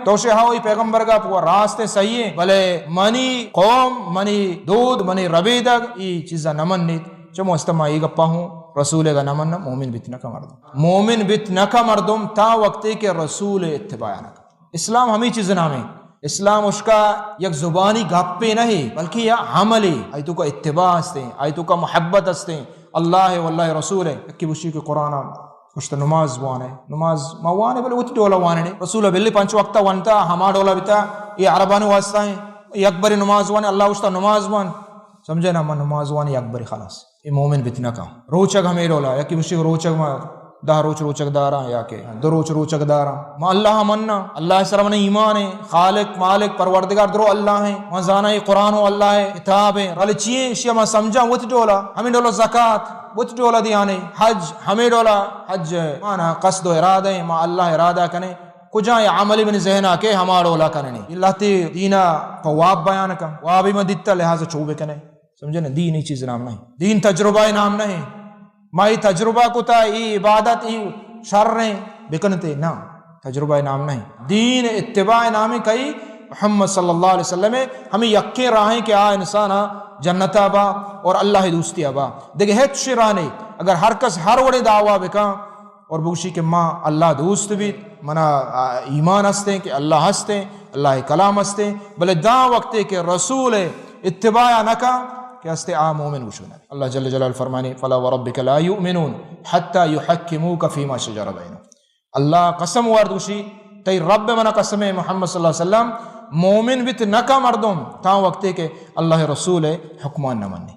تو شے ہاو ای پیغمبر گپ و راست صحیح ہے، بلے منی قوم، منی دود، منی ربیدگ ای چیزا نہ منیت۔ چمو است ما ای گپا ہوں، رسول گا نہ مننا، مومن بیت نہ کا مردم۔ مومن بیت نہ کا مردم تا وقتے کہ رسول اتباع نہ کا۔ اسلام ہمیں چیز نامیں۔ اسلام اشکا یک زبانی گپے نہیں، بلکہ یا عملے۔ آئی تو کا اتباع ہستے، آئی تو کا محبت ہستے۔ اللہ ہے واللہ رسول ہے۔ یکی بشی کہ قرآن گوشت نماز وانے، نماز ما وانے، بلے وتی ڈولا وانے نے۔ رسول بلے پنچ وقتا وانتا، ہما ڈولا بتا، یہ عربانی واسطہ ہیں۔ یک بری نماز وانے، اللہ گوشتا نماز وان۔ سمجھے نا، من نماز وانے یک بری خلاص۔ یہ مومن بیت نہ کا۔ روچگ ہمیں ڈولا، یکی بشی روچگ ما دہ روچ روچگ داراں یا کہ دو روچ روچگ داراں۔ ما اللہ مننا، اللہ سر من ایمان ہے، خالق، مالک، پروردگار درو اللہ ہیں۔ ما زانا یہ قرآن و اللہ ہے، کتاب ہے۔ بلے چیئے، اشیا ما سمجھاں وتی ڈولا، ہمیں ڈولا زکات، وت ڈولا دیانے، حج ہمیں ڈولا، حج مانا قصد و ارادہ ہیں، ما اللہ ارادہ کنے۔ کجا یہ عملی منی ذہنا کہ ہما ڈولا کننے۔ اللہ تی دینا پہ واب بیان کن، وابی من دیتا لہذا چو بکنے۔ سمجھے نا؟ دین ای چیز نام نہیں، دین تجربہ نام نہیں۔ ما ای تجربہ کتا، ای عبادت، ای شر ہیں، بکنتے نا۔ تجربہ نام نہیں۔ دین اتباع نام کئی؟ محمد صلی اللہ علیہ وسلم ہے۔ ہمیں یکیں راہیں کہ آ انسان آ جنتا با اور اللہ دوستی با۔ دیگه ہچ راہ نہیں۔ اگر ہر کس ہر وڑے دعویٰ بکن اور بگوشی کہ ما اللہ دوست بیت، منا، آ، ایمان ہستیں کہ اللہ ہستیں، اللہ کلام ہستیں، بلے داں وقتے کہ رسول اتباع نہ کا کہ ہستے آ مومن گوشو نہ۔ اللہ جل جلالہ فرمانے، فلا وربک لا یؤمنون حتی یحکموک فیما شجر بینهم۔ اللہ قسم وارت گوشی، تئی رب منا قسم ہے محمد صلی اللہ علیہ وسلم، مومن بیت نہ کا مردم تاں وقتے کہ اللہ رسول حکمان نہ منی۔